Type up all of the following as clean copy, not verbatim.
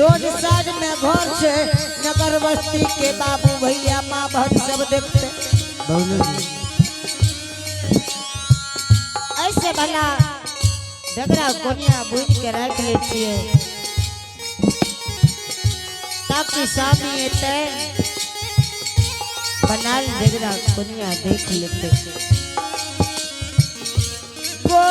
Road side में घर छे, नगर बस्ती के बाबू भैया माँ बहन सब देखते। ऐसे भला ढेंगरा कोनिया बुन के राख ले छिए ताकि सामी एते बनाल ढेंगरा कोनिया देख लेते। गोसैया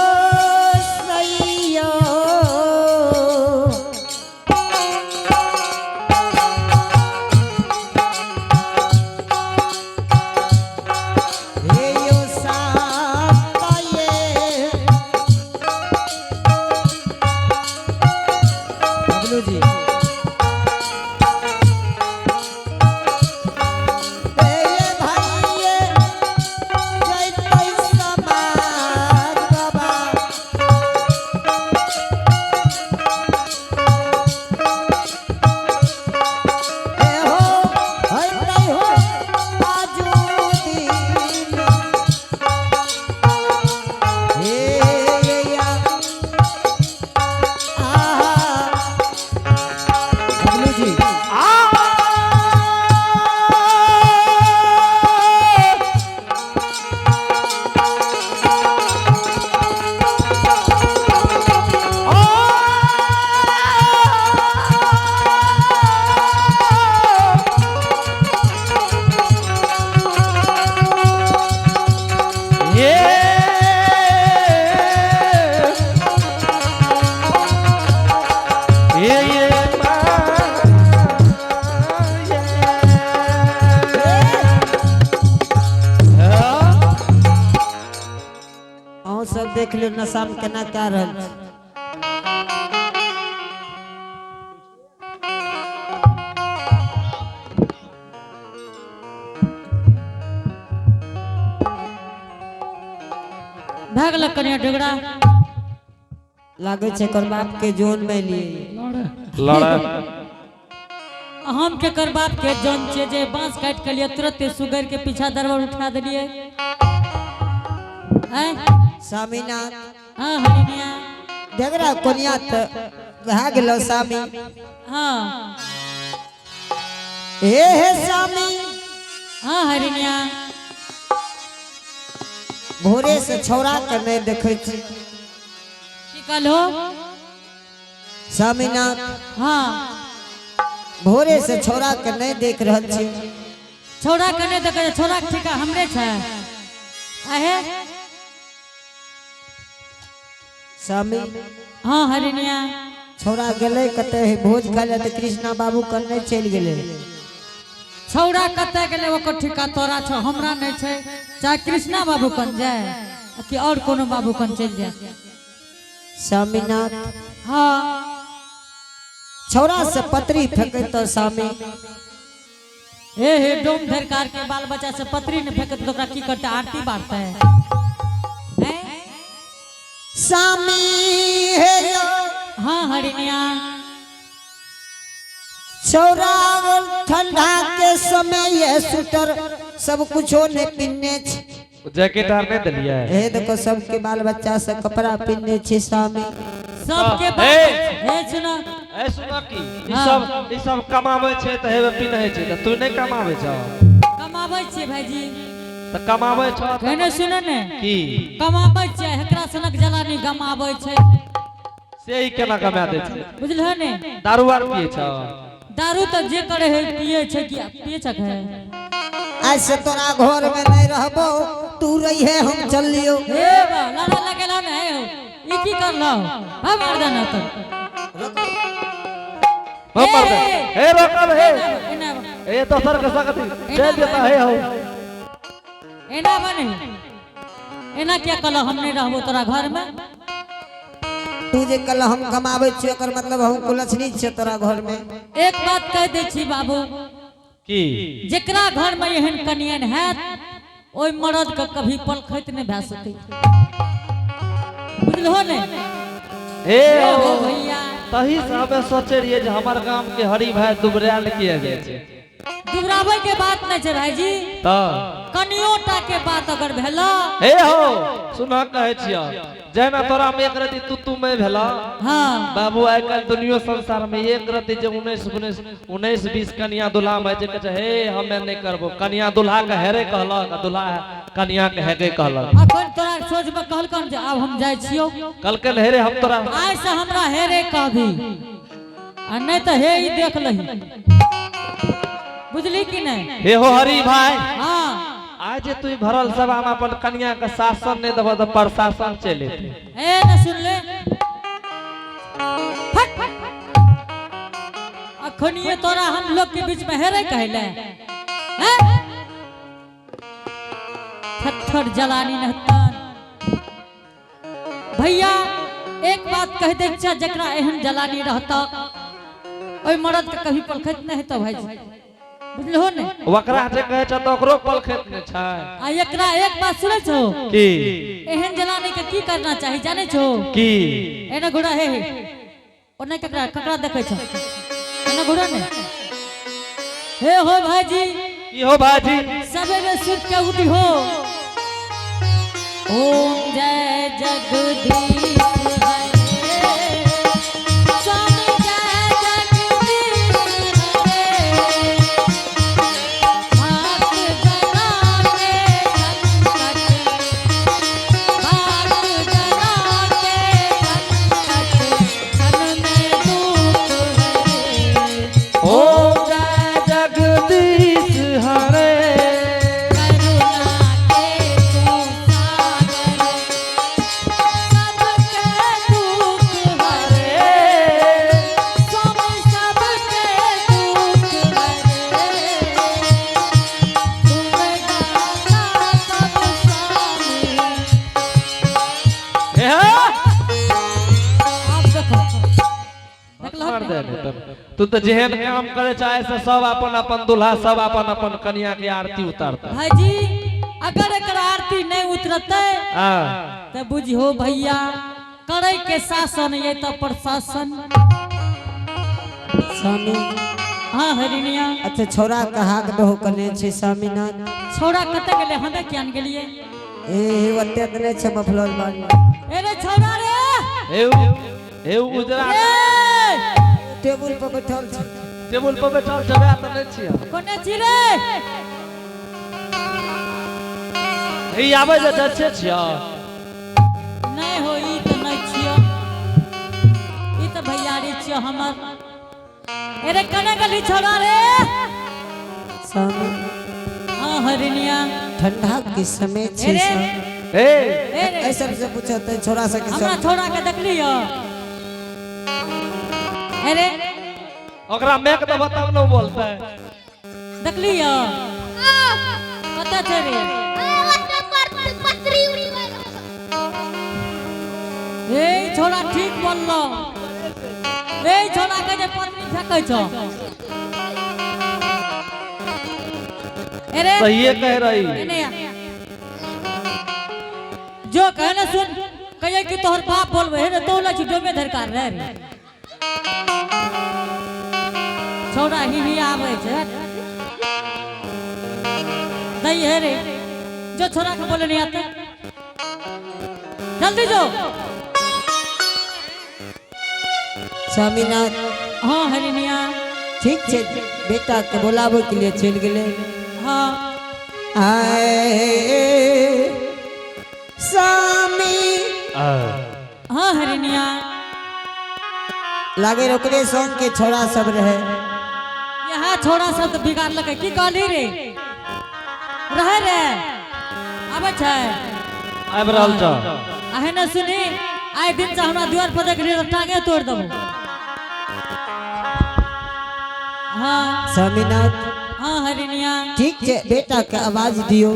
हे यो सापाये बबलू जी हे ये भाइये जैतै समाज बाबा। हे हो हैतै हो आजू दिन। हे या आहा बबलू जी ये ये ये अहूँ सब देख लियौ नशा में केना कए रहल छै। भए गेल कनिया ढेंगरा। लागै छै एकर बाप के जोन में लिए। लड़ा हम केकर बाप के जन छियै जे बांस काटि के लिए तुरंत सुगर के पीछा दरबार उठा देलियै हैं? स्वामीनाथ हाँ हरिनिया। ढेंगरा कोनिया तऽ भए गेलो स्वामी। हाँ। हे हे स्वामी। हाँ हरिनिया। भोरे से छौड़ा के नहीं देखै छी। की कहलो? स्वामीनाथ हाँ। भोरे से छौड़ा के नहीं देख रहल छी। छौड़ा के नहि देखै छै, छौड़ा के ठीका हमरे छै आहे। स्वामी हाँ हरिनिया। छौड़ा गेलै कतऽ हे भोज खाय लए तऽ कृष्णा बाबू कने चलि गेलै। छौड़ा कतऽ गेलै ओकर ठीका तोरा छौ, हमरा नहि छै। चाहे कृष्णा बाबू कन जाय कि और कोनो बाबू कन चलि जाय। स्वामीनाथ हाँ। छौड़ा से पतरी फेंकै तो स्वामी। हे हे डोम धरकार के बाल बच्चा से पतरी ने फेंकत तो ओकरा की करते आरती बारते हैं? स्वामी हे यो। हाँ हरिनिया। छौड़ा ठंडा के समय ये स्वेटर सब कुछो ने पिन्ने छै। जैकेट आर नहीं दिलियै? हे देखो सबके बाल बच्चा से कपड़ा पिन्ने छै स्वामी। सबके बाल हे। हे सुनो। ए सुनो की ई हाँ। सब ई सब कमाबै छै तऽ हेबे पिन्है छै तऽ तू नहि कमाबै छौ? कमाबै छियै भाईजी। तऽ कमाबै छौ तऽ कहने सुनो ने। की? कमाबै छियै, एकरा सनक जलानी गमाबै छै। से ही केना कमा दै छै? बुझलहो ने? दारू आर पियै छौ? दारू तऽ जे करे है पिए छै कि पिए छै है। आज से तोरा घर में नहीं रहबो, तू रही है हम चल लियो। हे बा लाला लगेला ने हो ई की करलो हम मर्दाना तो। हम मर दे हे रोकब हे। एना ए दोसर के सकती चल देता हे हो। एना बने एना क्या कहलो हम नहीं रहबो तोरा घर में। तू जे कल हम कमाबै छियै ओकर मतलब हम कुलक्षणी छियै तोरा घर में। एक बात कह दै छी बाबू। की? जेकरा घर में एहन कनियन हैत ओहि मर्द के कभी पलखैत नहीं भए सकै, बुझलहो ने? हे हो हो भैया। तही से हमे सोचे रहियै जे हमर गाम के हरि भाई दुबरायल किया जाइ छै। दुबराबै के बात नहीं छै भाईजी। तऽ कनियो टा के बात अगर भेला। हे हो, सुन, कहै छियौ, जेना तोरा में एक रति तू तू मैं भेला। बाबू, आइ काल्हि दुनियो संसार में एक रति जे 19 19 19 20 कनिया दुल्हा में जे कहै छै, हे हमे नहि करबो। कनिया दुल्हा के हेरे कहलक आ दुल्हा कनिया के हेगे कहलक। अखन तोरा सोच में कहलकन जे आब हम जाइ छियौ। कहलकन, हे रे, हम तोरा आइ से हमरा हे रे कहबी आ नहीं तो हे ई देख लही, बुझली कि नहीं? हे हो हरि भाई। आज जे तू भरल सभा में अपन कनिया के शासन नहीं देबह तऽ प्रशासन चलि एतै। ए न सुन ले, फट अखनिए तोरा हम लोग के बीच में हेरे कहले हैं? थत्थर जलानी नहतन। भैया, एक बात कह दे छा, जकरा एहन जलानी रहता ओहि मर्द के कभी पलखत नहीं हेतौ भाई, बुझलहो ने? ओकरा जे कहै छै तऽ ओकरो पलखैत नहि छै। आ एकरा एक बात सुनै छो? की? एहन जलानी के की करना चाही, जाने छो? की? एने घोड़ा, हे हे, ओने ककरा ककरा देखै छो? एने घोड़ा ने। हे हो भाईजी। की हो भाईजी? सवेरे सुत के उठी हो, ओम जय जगदीश हरे, स्वामी जय जगदीश हरे, भक्त जना के संकट, भक्त जना के संकट क्षण में दुख हरे। ओम जय जगदीश हरे। करुणा के तू सागर, सबके दुख हरे, स्वामी सबके दुख हरे, तुम दाता सब स्वामी। हे हे। आप देखो, देखलहो? मार दे ने तब। तू तऽ जेहन काम करे चाहे से सब अपन अपन दुल्हा, सब अपन अपन कनिया के आरती उतारता। भाईजी, अगर एकर आरती नहीं उतरतै तो बुझियो भैया, करे के शासन ये तो प्रशासन। स्वामी। हाँ हरिणिया। अच्छा, छोरा कहा के दहो कने छै स्वामीनाथ? छौड़ा कतऽ गेलै? हमे किया ने गेलियै? ए ओते तऽ नहि छै मफलर बाली। ए रे छौड़ा रे। हे उ, हे उ उजरा। रे। टेबुल पर बैठल छै। टेबुल पर बैठल छै, वएह तऽ नहि छियै? कोने छी रे? ई आबै जे छै छियै। नहीं हो, ई तऽ नहीं छियो, ई तऽ भैयारी छियो हमर। ए रे, कने गेली छौड़ा रे? स्वामी। हाँ हरिणिया। ठंडा के समय छै। ए रे। स्वामी। हे। ए रे। ऐ सब से पूछत छोरा से कि हमरा सब छौड़ा के देखलियो? ए रे। ओकरा मेक देबह तब ने बोलतै। देखलियो? कतऽ छै रे? पत्री उड़बै। ए छोड़ा ठीक बोललो। ए छोड़ा के जे पत्री फेकै छौ। अरे। सहिए कह रही। एने आ। जो कहे ना सुन, कहिए कि तोहर बाप बोलबे हे रे, तो ला डोमे धरकार रे रे। छोड़ा ही ही आवे छै नहीं है रे। जो छोरा के बोले नहीं आते, जल्दी जो। स्वामीनाथ। हाँ हरिनिया। ठीक छै, बेटा के बोलाबै के लिए चलि गेलै। आए स्वामी। हाँ हरिनिया। लागे ओकरे संग के छोरा सब रहे। यहाँ छोड़ा सब तो बिगाड़ लगे। की कहली रे? रहे रे, आबै छै? आबि रहल छ। आहे न सुनी, आइ दिन से हमरा दुआर पर देखली तऽ टांगे तोड़ देबो। हाँ। स्वामीनाथ। हाँ हरिनिया। ठीक छै, बेटा के आवाज दियौ।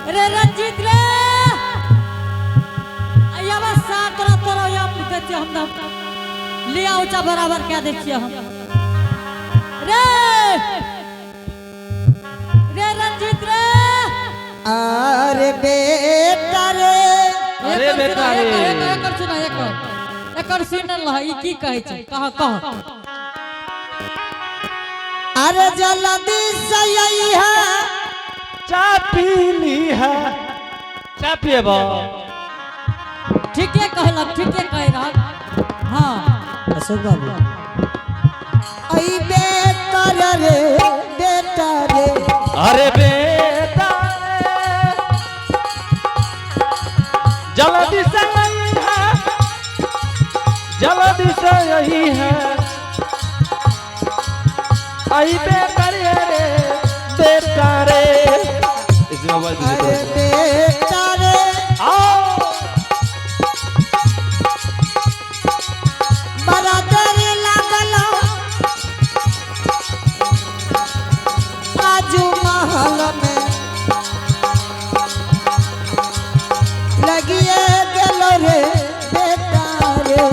रे रंजीत रे, आइया बस सात तोरा तोरा या दै छियै हम तऽ लिया ऊँचा बराबर कए दै छियै हम। रे रे रंजीत रे। अरे बेटा रे। अरे एकर बेटा सुना, रे। एकर एकर सुना, एकर एकर सुनल रह, ई की कहै छै? कह कह। अरे जल्दी से आई है। चाय पी ली है, चाय पिएबो? ठीके कहलक, ठीके कहि रहल। हाँ। अशोक बाबू, अइबे कर रे बेटा रे। अरे बेटा, जल्दी से आई है, जल्दी से आई है, आई बे करे रे बेटा रे। इसमें आवाज दीजिए अरे थोड़ा सा। बेटा रे। आओ। बड़ा डर लागल आजू महल में लगिए गेल रे बेटा रे।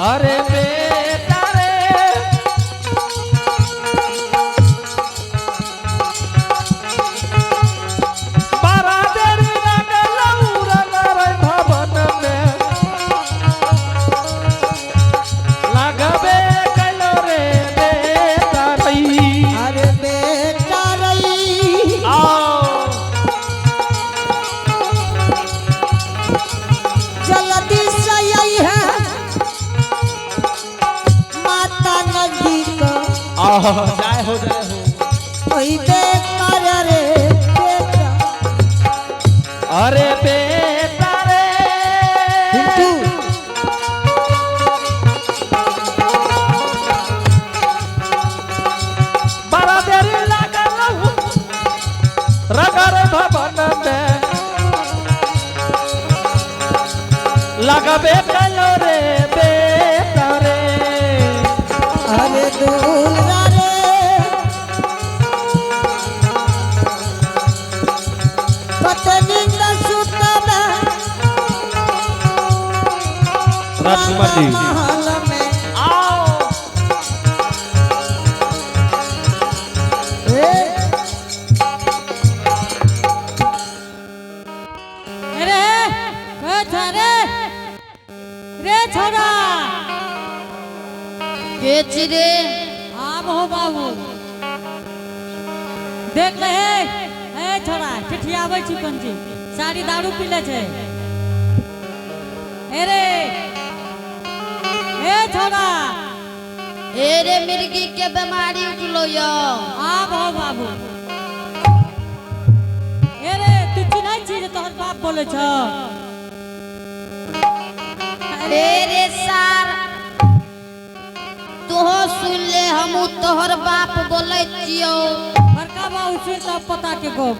अरे बेटा रे, बड़ा देर लागल उड़ल रे भवन में, लगबे कैल रे बेटा रे। अरे बेटा रे। आओ। जल्दी से आई है माता नजदीक। आओ, जय हो, जय हो। अइबे कर रे बेटा। अरे बेटा रे। पिंटू। बड़ा देर लागल रगर भवन में, लगबे कैल रे बेटा रे। अरे दूल्हा रे, पत्नी सुतबे राजकुमार जी। महल में। आओ। ए, अरे के छ रे रे छोरा? के छी रे? आब हो बाबू, देख ले हे। ए छोरा, ठिठियाबै छी कोन चीज? सारी दारू पी ले छै। ए रे, ए छोरा। ए रे, मिर्गी के बीमारी उठलो यो। आब हो बाबू। ए रे, तू चिन्है छी जे तोहर बाप बोलै छ? ए रे सार, तोहो सुन ले, हमू तोहर बाप बोलै छियौ। बड़का बाबू, सुन तब पता के गप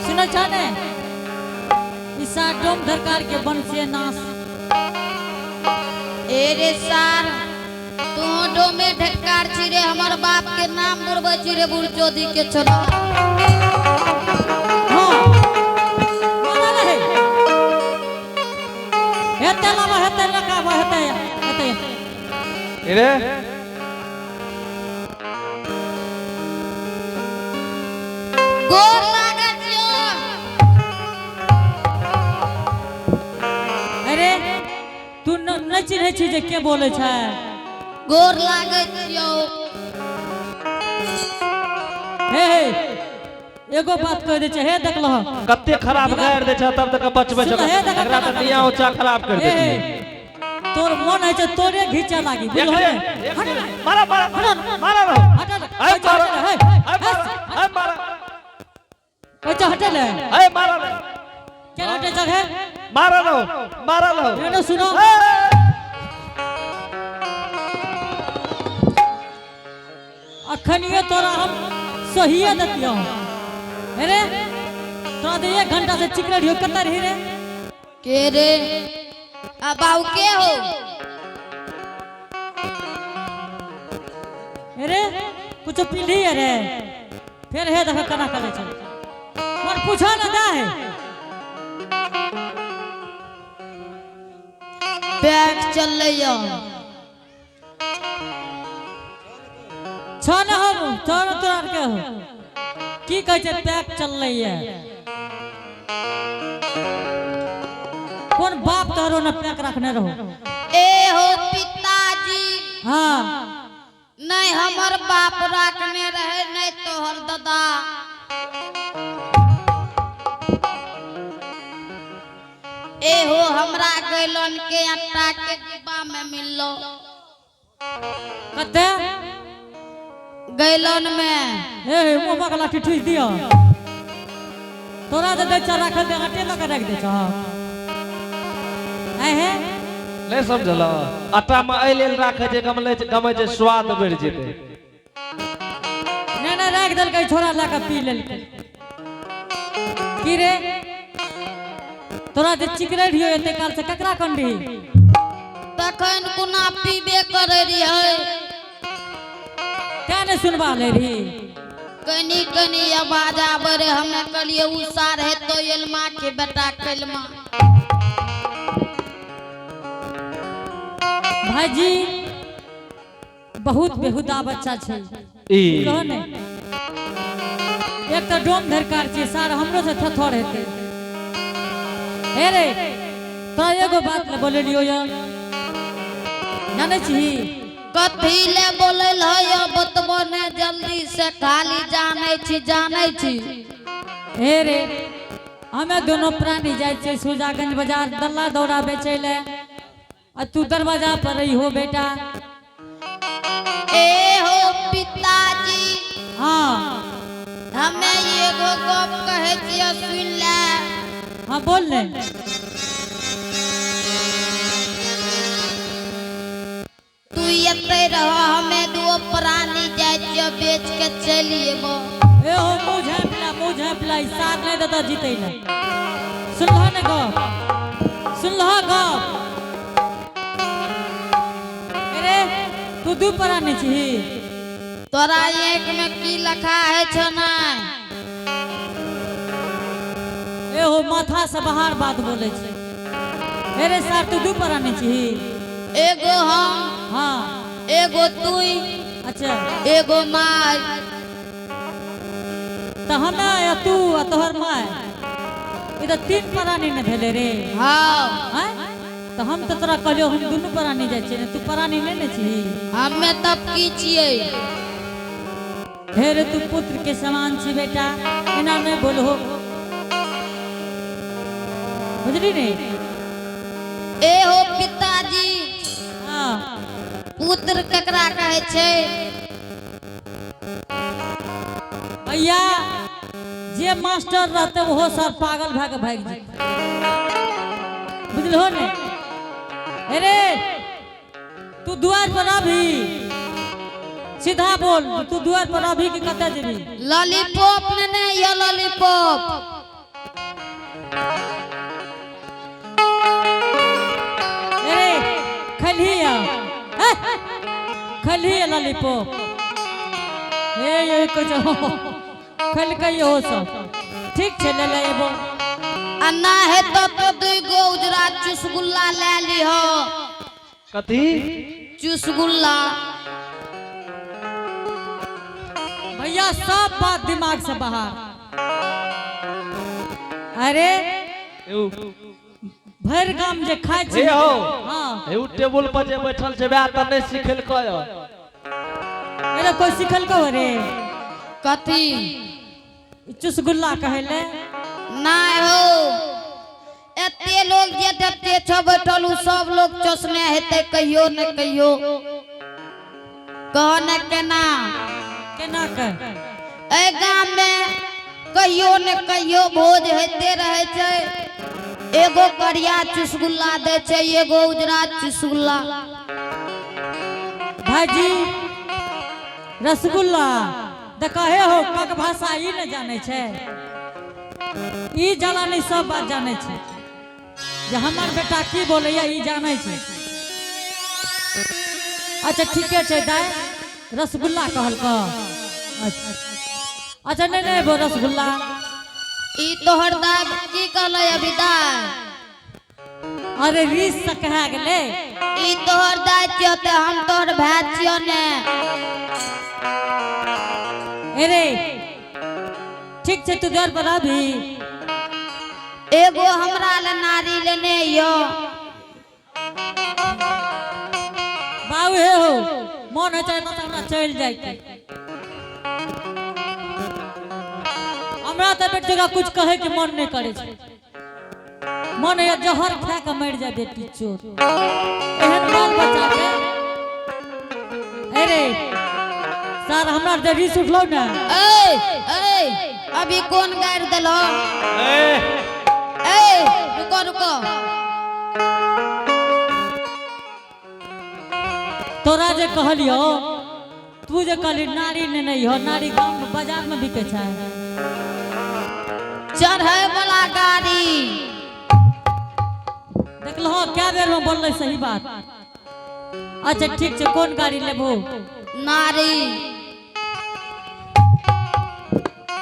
सुनै छ ने? ई सार डोम धरकार के वंशीय नाश। ए रे सार, तू डोमे ढकार छी रे? हमर बाप के नाम बुरबै छी रे बुरचोदी के छोरा? हाँ, बोला रहे। हेते लावा, हेते रखावा, हेते हेते। रे। गोर लागै छियौ। अरे, तू नहि चिन्है छी जे के बोलै छै? गोर लागै छियौ। हे हे, एगो बात कहि दै छै, हे देखलह। कते खराब गारि दै छै, तब तक बचबै छै। सुन, हे देखा। एकरा तऽ निया ऊँचा खराब कर हे हे, देतियै। तोर मन होइ छै तोरे घीचे लागी, एक बुझलहो दे, ने? एक हट दे। ना। मारा, मारा, मारा रहो। हट ना। ऐ मारा, हे, ऐ मारा, ऐ मारा। कहै छै हटे ले। ऐ मारा रे। केना हटे चल हे? मारा रहो, मारा रहो। एने सुनो। ऐ, अखनिए तोरा हम सहिए देतियौ। अरे, तोरा तऽ एक घंटा से चिकरे रहियो, कतऽ रही रे? के रे? आ बाबू, के हो? अरे, कुछो पीली अरे? फिर हे देख केना करै छै। और पूछो ना दा है। बैग चललै यो। छ न हम छ न, तोरा आर के हो की कहै छै? पैक चललै ये। कोन बाप तोरो ने पैक रखने रहो? ए हो पिताजी। हाँ। नहीं हमर बाप राखने रहे, नहीं तोहर दादा। एहो हमरा गैलन के आटा के डिब्बा में मिललो। कते? गैलन में। ए मुँह में लाठी ठूस दियो। तोरा जे दै छ राखल दे, आटे लगा राखि दै छ। आय हे नहीं समझल? आटा में एहि लेल राखै छै, गमलै छै, गमै छै, स्वाद बढ़ि जेतै। नहीं नहीं, राखि देलकै, छोरा लए कऽ पी लेलकै। की रे, तोरा जे चिकरै रहियो एते काल से ककरा कन रही? तखन कोना पीबे करे रहियै। तें नहि सुनबा ले रही। कनी कनी आवाज आबे रहे, हमे कहलिए उ सार है तो एलमा के बेटा कैलमा। भाईजी बहुत बेहुदा बच्चा छै। ई कहो ने, एक तऽ डोम धरकार छियै सार, हमरो से थथर हेतै। हे रे, तोरा एगो बात ले बोललियो या, जानै छी? कथी ले बोलल है बतबो ने जल्दी से, खाली जानै छी जानै छी। हे रे, हमे दोनों प्राणी जाइ छियै सुजागंज बाजार दल्ला दौड़ा बेचै ले, आ तू दरवाजा पर रही हो बेटा। ए हो पिताजी। हाँ। हमे एगो गप कहै छियै, सुन ले। हाँ, बोल ने। तू एते रह, हमे दो प्राणी जाइ छियै बेच के चलि एबो। ए हो, मुँह झाँपला, मुँह झाँपला, ई साथ नहीं देता जीतै ले। सुनलह ने गप? सुनलह गप? अरे तू दू प्राणी छही? तोरा एक में की लखा है छौ नै? ए हो, माथा से बाहर बात बोले छै। अरे सार, तू दू प्राणी छही? एगो हम। हाँ। एगो तुई। अच्छा। एगो माय। तऽ हमे आ तू आ तोहर my, ई तऽ तीन प्राणी ने भेलै रे। हाँ। आँय? तऽ हम तऽ तोरा कहलियौ हम दुनू प्राणी जाइ छियै ने, तू प्राणी नहि ने छही? हमे तब की छियै? हे रे, तू पुत्र के समान छी बेटा, एना नहि बोलहो, बुझली ने? ए हो पिताजी। हाँ। पुत्र केकरा कहै छै? भैया, जे मास्टर रहते ओहो सब पागल भए के भागि जेतै, बुझलहो ने? अरे तू दुआर पर अभी सीधा बोल, तू दुआर पर अभी कि कतऽ जेबी? लॉलीपॉप ने ये लॉलीपॉप। अरे खलही खलही लॉलीपॉप। हे ये कुछ खलकै हो सब ठीक छै, ले ले एबो। आ ना हेतो तो दुई गो उजरा चुसगुल्ला ले लिहो। कथी? चुसगुल्ला। भैया, सब बात दिमाग से बाहर। अरे भरि गाम जे खाइ छै। हे हो। हाँ। हे, उ टेबुल पर जे बैठल छै वएह तऽ नहि सिखेलकै। अरे कोई सिखलको रे? कथी? ई चुसगुल्ला कहले। ना हो, एते लोग जे एते छो बैठल, उ सब लोग चोसने हेतै कहियो ने कहियो। कह ने केना? केना के? एहि गाम में कहियो ने कहियो भोज होइते रहै छै। एगो करिया चुसगुल्ला दै छै, एगो उजरा चुसगुल्ला। भाईजी, रसगुल्ला तऽ कहे हो, कक भाषा ई ने जानै छै। ई जलानी सब बात जानै छै जे हमर बेटा की बोलैया, ई जानै छै। अच्छा, ठीके छै दाइ, रसगुल्ला कहलक। अच्छा अच्छा, नहि नहि एबो रसगुल्ला। ई तोहर दाय की कहलै अभी दाय? अरे रीस से कहा गेलै। ई तोहर दाय छियौ तऽ हम तोहर भाय छियौ ने। अरे ठीक छै, तू दर पर अभी। एगो हमरा ले नारी लेने यो। बाबू, हे हो, मन होइ छै एतऽ से हमरा चलि जाइके। हमरा तऽ बेटी जकरा कुछ कहै के मन नहि करै छै। मन होइए जहर खा के मरि जाय बेटी चोर। एहन बाल बच्चा के अरे सर हमरा जे रिस उठलौ ने। ए ए अभी कोन गारि देलहो? ए ए रुको रुको। तोरा जे कहलियो तू जे कहली नारी ने नहीं हो, नारी गांव में बाजार में बिके छै। चढ़े वाला गाड़ी। देखलहो क्या बेर में बोललै सही बात। अच्छा ठीक छै, कोन गाड़ी लेबो? नारी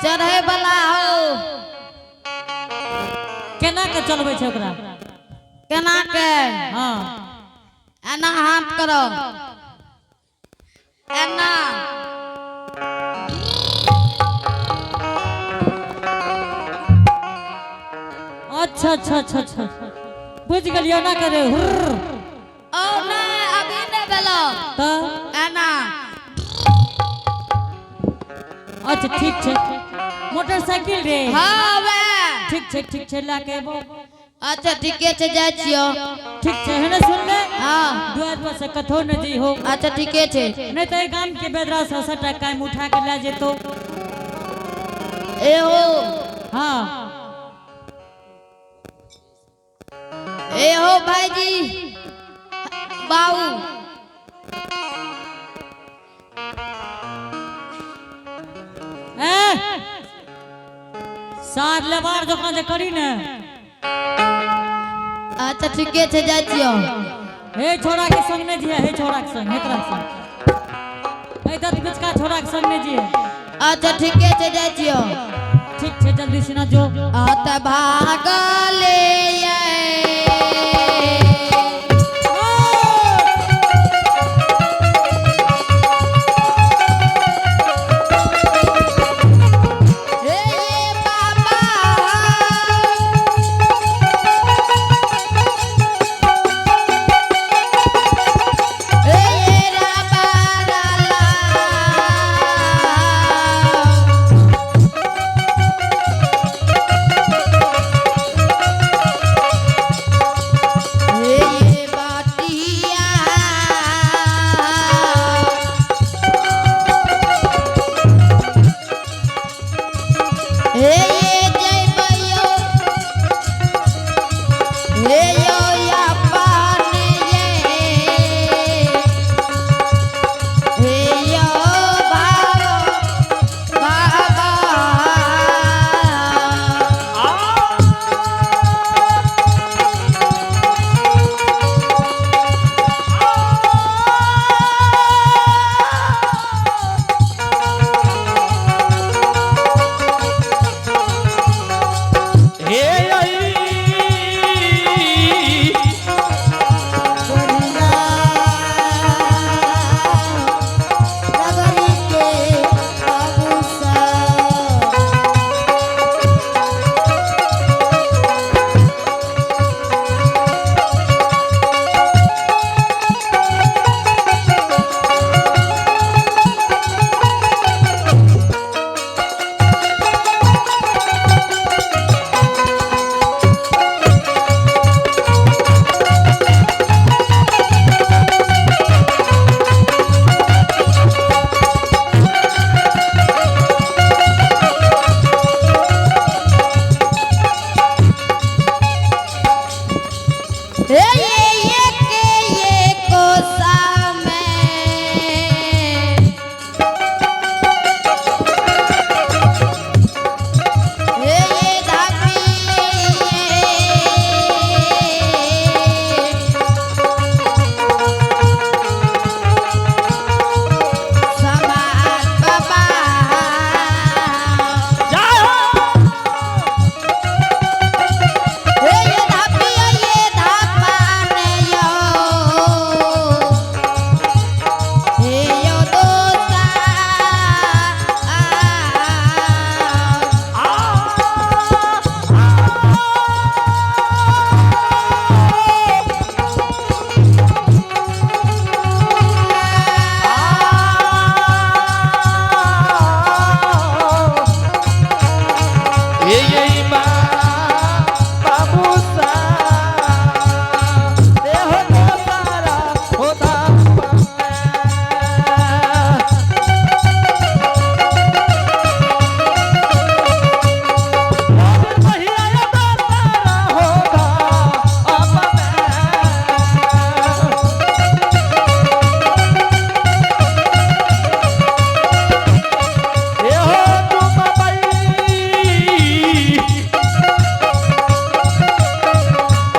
चढ़े वाला हो। केना के चलबै छै ओकरा? केना के? हाँ। एना हाथ करो एना। अच्छा अच्छा अच्छा अच्छा बुझ गेलियो ना करे हुर्र। ओ नहीं अभी नहीं भेलो। तऽ एना। अच्छा ठीक छै, मोटरसाइकिल रे। हाँ वे। ठीक छै ठीक छै, लए के एबो। अच्छा ठीके छै, जाइ छियो। ठीक छै, हेने सुन ले। हाँ। दुआर पर से कथो न जइहो। अच्छा ठीके छै। नहीं तो गाम के बेदरा से सबटा कायम उठा के ले जेतो। ए हो। हाँ। ए हो भाईजी बाबू। ए सार लेबार जकाँ जे करी ने। अच्छा ठीके छै, जाइ छियो। हे छोरा के संग नहीं जिए, हे छोरा के संग, हे तोरा के संग, हे दत बिचका छोरा के संग नहीं जिए। अच्छा ठीके छै, जाइ छियो। ठीक छै, जल्दी सिना जो। अत भागले ये। हे बाबा। हे राबा लाला।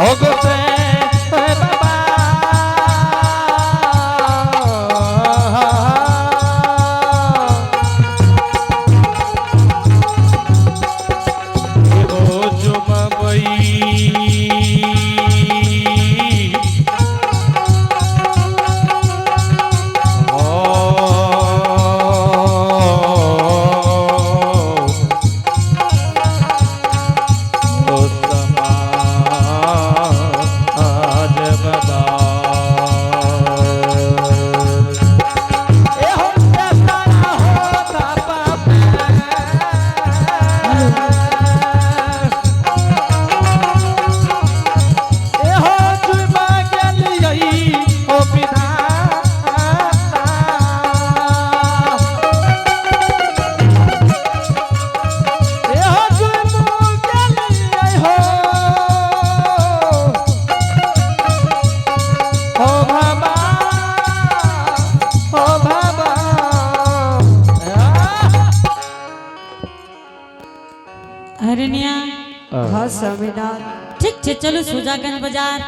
ओ गोसे बाबा। ओ जुमबई ओ ओ समाज बाबा। ए हो सारा हो बाबा। ए हो चुमा गेलियै ओ विधाता। ए हो चुमा गेलियै हो। ओ बाबा, ओ बाबा। हरिणिया। हाँ स्वामीनाथ। ठीक छै, चलू सुजागंज बाजार।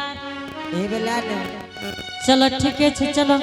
ए बेला ने। चलो, ठीके छै, चलो।